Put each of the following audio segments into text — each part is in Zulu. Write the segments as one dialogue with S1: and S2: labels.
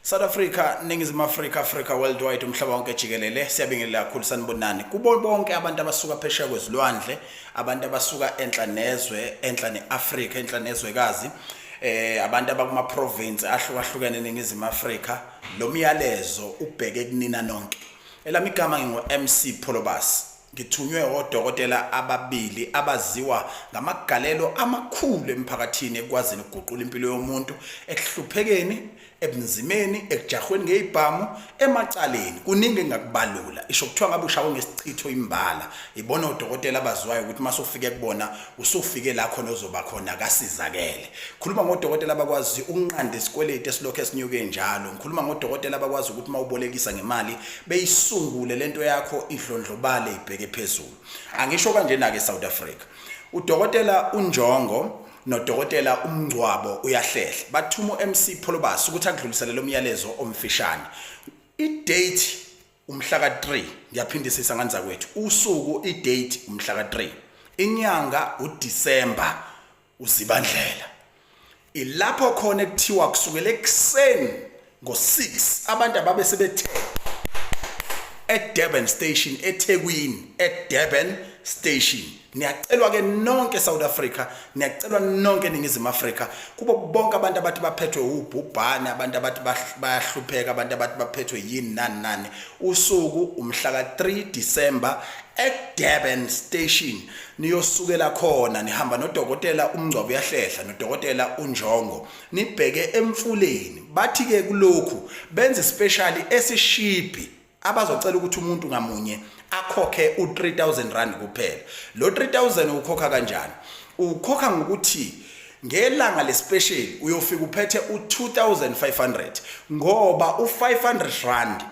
S1: South Africa, Ningizimu Afrika, Africa worldwide, umhlaba wonke jikelele, siyabingelela kakhulu, sanibonani. Kubo bonke abantu abasuka phesheya kwezilwandle, abantu abasuka enhla nezwe, enhla neAfrika, enhla nezwekazi, abantu abakuma province ahlukahlukene eNingizimu Afrika, lo myalezo ubheke kunina nonke. Elami igama ngingu MC Pholobas. Ngithunywe odokotela ababili abaziwa ngamagalelo amakhulu emphakathini ekwazini ukuguqula impilo yomuntu ekuhluphekeni, ebunzimeni, ekujahweni ngezibhamu, emacaleni. Kuningi engakubalula. Isho kuthiwa ngabe ushawe ngesichitho imbala. Ibona odokotela abaziwayo ukuthi mase ufike kubona usufike la khona ozoba khona kasizakele. Khuluma ngodokotela abakwazi ukunqanda isikweletu esilokhu esinyuke njalo. Ngikhuluma ngodokotela abakwazi ukuthi mawubolekisa ngemali beyisungule lento yakho idlondlobale ibheke phezulu. Angisho kanjena ke South Africa. Udokotela uNjongo nodokotela uMngcwabo uyahlehla. Bathuma uMC Pholobas ukuthi akudlulisele lo myalezo omfishane. I-date umhla ka-3, ngiyaphindisisa ngane zakwethu, usuku i-date umhla ka-3, inyanga uDisemba, uZibandlela. Ilapho khona ekuthiwa kusukela ekuseni ngo-6 abantu ababe sebethe eDurban Station eThekwini, eDurban Station. Niyacelwa ke nonke South Africa, niyacelwa nonke eNingizimu Afrika, kubo bonke abantu abathi baphethwe ubhubhane, abantu abathi bayahlupheka, abantu abathi baphethwe yini nani nani. Usuku umhla ka-3 December eDurban Station niyosukela khona, nihamba nodokotela uMngcwabo uyahlehla nodokotela uNjongo, nibheke emfuleni. Bathi ke kulokhu benze special esishibhi abazocela ukuthi umuntu ngamunye akhokhe u-3000 rand kuphela. Lo 3000 ukhokha kanjani? Ukhokha ngokuthi ngelanga lespecial uyofika uphethe u-2500, ngoba u-500 rand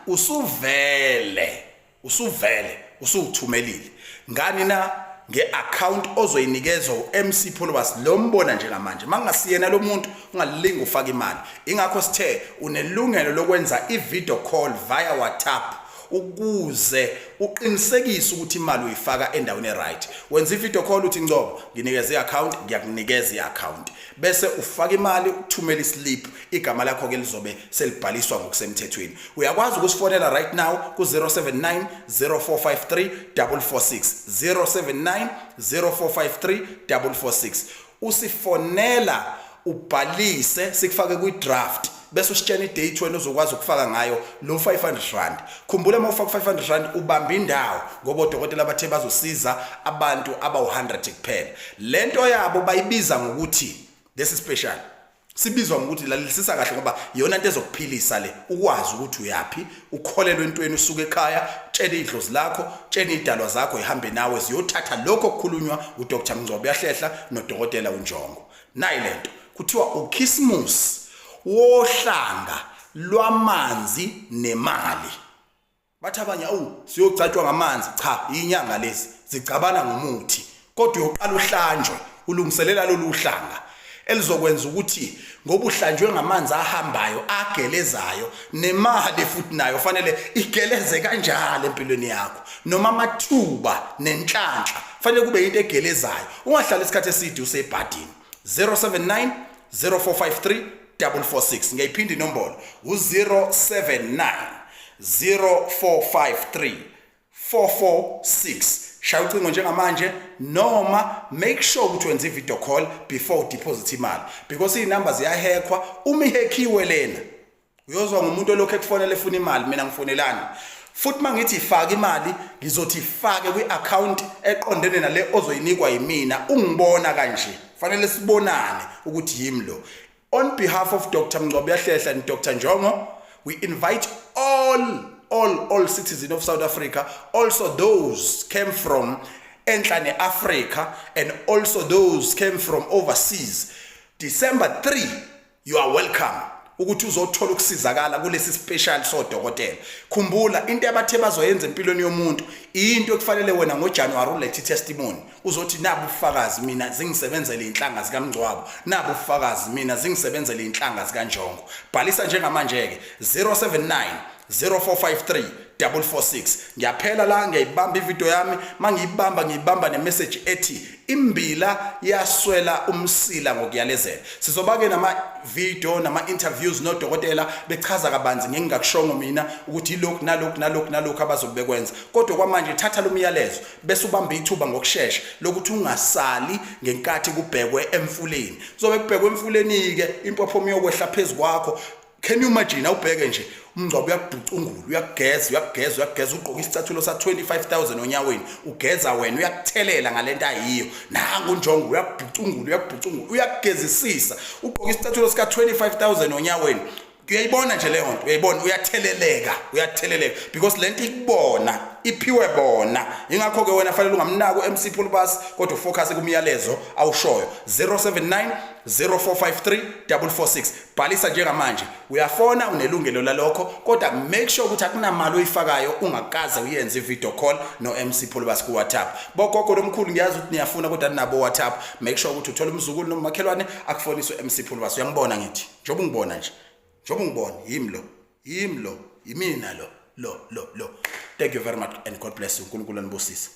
S1: usuvele usuwuthumelile. Ngani na? Nge-account ozoyinikezwa u-MC Pholobas lo mbona njengamanje. Mangasiyena lo muntu, ungalingi ufaka imali. Ingakho sithe unelungelo lokwenza i-video call via WhatsApp ukuze uqinisekise ukuthi imali uyifaka endaweni e-right. Wenza i-video call, uthi, "Ngcobo, nginikeze i-account." Ngiyakunikeza i-account, bese ufaka imali, uthumela islip, igama lakho ke lizobe selibhaliswa ngokusemthethweni. Uyakwazi ukusifonela right now ku-079 0453 446, 079 0453 446. Usifonela, ubhalise, sikufake kwi-draft, bese usitshena idate wena ozokwazi ukufaka ngayo lo 500 rand. Khumbula, uma ufaka 500 rand ubamba indawo, ngoba odokotela bathe bazosiza abantu abawu-100 kuphela. Lento yabo bayibiza ngokuthi this is special, sibizwa ngokuthi, lalelisisa kahle, ngoba iyona into ezokuphilisa le, ukwazi ukuthi uyapi, ukholelwe entweni, usuke ekhaya, tshela idlozi lakho, tshela idalwa zakho ihambe nawe ziyothatha lokho okukhulunywa uDr Mngcobo uyahlehla nodokotela uNjongo. Nayi lento kuthiwa uKhisimusi wohlanga lwamanzi nemali. Bathi abanye, "Awu, siyogcatshwa ngamanzi." Cha, inyanga lezi zigcabana ngomuthi, kodwa uyoqala uhlanjwe ulungiselela lolu hlanga elizokwenza ukuthi ngoba uhlanjwe ngamanzi ahambayo agelezayo, nemali futhi nayo fanele igeleze kanjalo empilweni yakho, noma amathuba nenhlanhla fanele kube into egelezayo. Ungahlali isikhathi eside usebhadini. 079 0453 446. Ngiyayiphinda inombolo, u-079 0453 446. Shaya ucingo njengamanje, noma make sure ukuthi wenza i-video call before udeposit imali, because iy'namba ziyahekhwa. Uma ihekhiwe lena, uyozwa ngumuntu olokhu ekufonela efuna imali. Mina ngifonelani futhi? Uma ngithi ifake imali, ngizothi ifake kwi-account eqondene nale ozoyinikwa yimina. Ungibona kanje, fanele sibonane ukuthi yimi lo. On behalf of Dr Mngcobo Yahlehla and Dr Njongo, we invite all citizens of South Africa, also those came from enhla ne-Africa and also those came from overseas. December 3, you are welcome ukuthi uzothola ukusizakala kulesi special sodokotela. Khumbula, into abathe bazoyenza empilweni yomuntu, into ekufanele wena ngoJanuary ulethe testimony, uzothi, "Nabu ubufakazi, mina zingisebenzele inhlanga zikaMngcwabo, nabu ubufakazi, mina zingisebenzele inhlanga zikaNjongo." Bhalisa njengamanje ke, 079 0453 446. Ngiyaphela la, ngiyayibamba ivideo yami. Mangiyibamba, ngiyibamba nemessage ethi imbila yaswela umsila ngokuyalezela. Sizoba ke nama video nama interviews nodokotela bechaza kabanzi ngengingakushongo mina ukuthi ilokhu nalokhu nalokhu nalokhu abazobe bekwenza. Kodwa kwamanje thatha lo myalezo bese ubamba ithuba ngokushesha lokuthi ungasali ngenkathi kubhekwe emfuleni. Kuzobe kubhekwe emfuleni ke, impophoma iyokwehla phezu kwakho. Can you imagine? Awubheke nje, umngcwabo uyakubhucungula, uyakugeza, uyakugeza, uyakugeza, ugqoka isicathulo sa 25,000 onyaweni, ugeza wena, uyakuthelela ngalento ayiyo. Nangu njongo, uyakubhucungula, uyakubhucungula, uyakugezisisa, ugqoka isicathulo sika 25,000 onyaweni. Uyayibona nje leyo nto, uyayibona, uyatheleleka, uyatheleleka because lento ikubona iphiwe bona. Ingakho ke wena fanele ungamnaki uMC Phulubasi, kodwa ufocus kumyalezo awushoyo. 079 0453 446. Bhalisa njengamanje. Uyafona, unelungelo lalokho, kodwa make sure ukuthi akunamali oyifakayo ungakaze uyenze i-video call no-MC Phulubasi ku-WhatsApp. Bogogo nomkhulu, ngiyazi ukuthi niyafuna kodwa ninabo WhatsApp. Make sure ukuthi uthola umzukulu noma umakhelwane akufonise u-MC Phulubasi. Uyangibona ngithi njengoba ungibona nje, njengoba ungibona, yimi lo, yimi lo, yimina lo lo lo lo. Thank you very much and God bless you. uNkulunkulu anibusise.